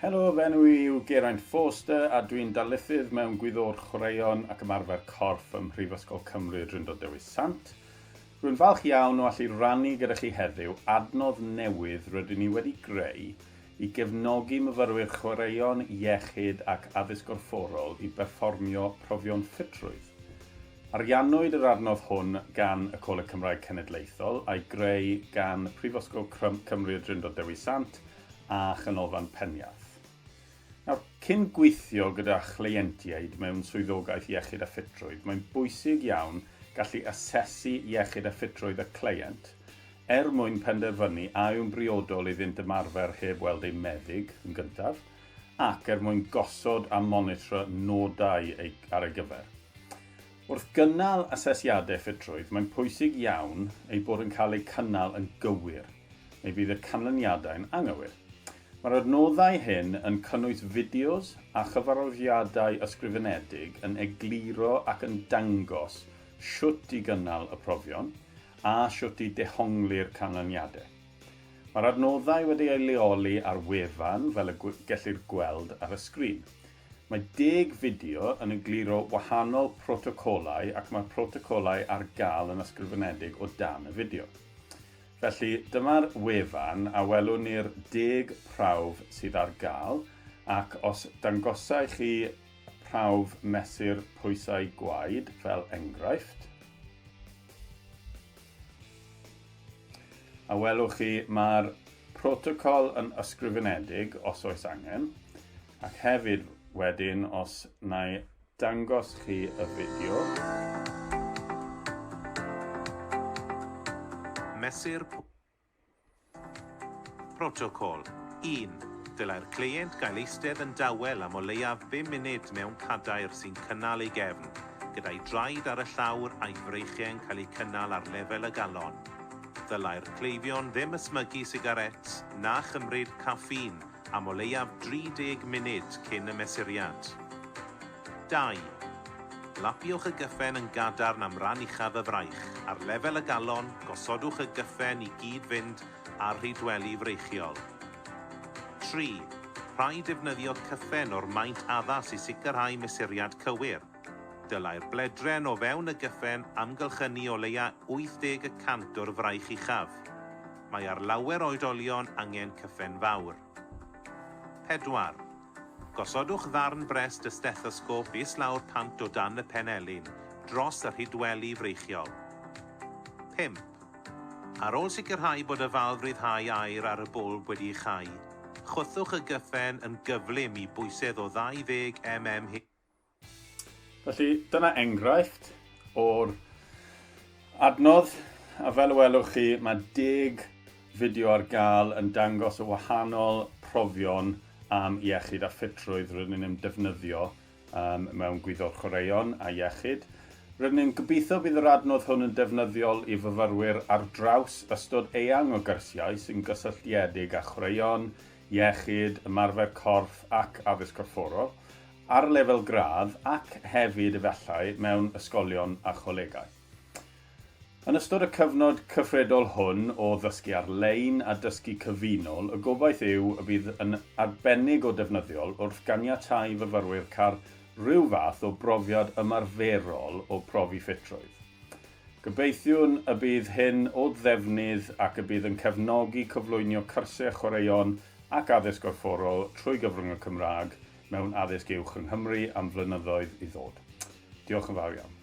Helo, fy enw i yw Geraint Forster a dwi'n darlithydd mewn Gwyddor Chwaraeon ac Ymarfer Corff ym Mhrifysgol Cymru Y Drindod Dewi Sant. Rwy'n falch iawn o allu rannu gyda chi heddiw adnodd newydd rydyn ni wedi greu i gefnogi myfyrwyr chwaraeon, iechyd ac addysg gorfforol i berfformio profion ffitrwydd. Ariannwyd yr adnodd hwn gan y Coleg Cymraeg Cenedlaethol a'i greu gan Prifysgol Cymru Y Drindod Dewi Sant a Chanolfan Peniarth. Nawr, cyn gweithio gyda chleientiaid mewn swyddogaeth iechyd a ffitrwydd, mae'n bwysig iawn gallu asesu iechyd a ffitrwydd y cleient er mwyn penderfynu a yw'n briodol iddynt ymarfer heb weld eu meddyg yn gyntaf, ac er mwyn gosod a monitro nodau ei, ar ei gyfer. Wrth gynnal asesiadau ffitrwydd, mae'n pwysig iawn eu bod yn cael eu cynnal yn gywir, neu bydd y canlyniadau'n anghywir. Mae'r adnoddau hyn yn cynnwys fideos a chyfarwyddiadau ysgrifenedig yn egluro ac yn dangos shwt i gynnal y profion a shwt i dehongli'r canlyniadau. Mae'r adnoddau wedi eu leoli ar wefan fel y gellir gweld ar y sgrin. Mae deg fideo yn egluro wahanol protocolau ac mae'r protocolau ar gael yn ysgrifenedig o dan y fideo. Felly, dyma'r wefan a welwn ni'r deg prawf sydd ar gael ac os dangosai chi prawf mesur pwysau gwaed fel enghraifft, A welwch chi, mae'r protocol yn ysgrifenedig os oes angen, ac hefyd wedyn os na i dangos chi y fideo. Mesur Protocol 1. Dylai'r cleient gael eistedd yn dawel am o leiaf bum munud mewn cadair sy'n cynnal ei gefn, gyda'i draed ar y llawr a'i freichiau'n cael eu cynnal ar lefel y galon. Ddylai'r cleifion ddim ysmygu sigaréts na chymryd caffîn am o leiaf 30 munud cyn y mesuriad. 2. Lapiwch y gyffen yn gadarn am ran uchaf y fraich. Ar lefel y galon, gosodwch y gyffen i gyd-fynd â'r rhydweli freichiol. 3. Rhaid defnyddio cyffen o'r maint addas i sicrhau mesuriad cywir. Dylai'r bledren o fewn y gyffen amgylchynu o leia 80 y cant o'r fraich uchaf. Mae ar lawer o oedolion angen cyffen fawr. 4. Gosodwch ddarn brest y stethosgop islaw'r pant o dan y pen elin, dros y rhydweli freichiol. 5. Ar ôl sicrhau bod y falf ryddhau aer ar y bwlb wedi'i chau, chwythwch y gyffen yn gyflym i bwysedd o 20 mm. Felly, dyna enghraifft o'r adnodd, a fel y welwch chi, mae deg fideo ar gael yn dangos y wahanol profion am iechyd a ffitrwydd rydyn ni'n defnyddio um, mewn gwyddor chwaraeon a iechyd. Rydyn ni'n gobeithio bydd yr adnodd hwn yn defnyddiol i fyfyrwyr ar draws ystod eang o gyrsiau sy'n gysylltiedig â chwaraeon, iechyd, ymarfer corff ac addysg corfforol. ar lefel gradd ac hefyd efallai mewn ysgolion a cholegau. Yn ystod y cyfnod cyfredol hwn o ddysgu ar-lein a dysgu cyfunol, y gobaith yw y bydd yn arbennig o defnyddiol wrth ganiatáu i fyfyrwyr cael rhyw fath o brofiad ymarferol o profi ffitrwydd. Gobeithiwn y bydd hyn o ddefnydd ac y bydd yn cefnogi cyflwynio cyrsiau chwaraeon ac addysg gorfforol trwy gyfrwng y Cymraeg mewn addysg uwch yng Nghymru am flynyddoedd i ddod. Diolch yn fawr iawn.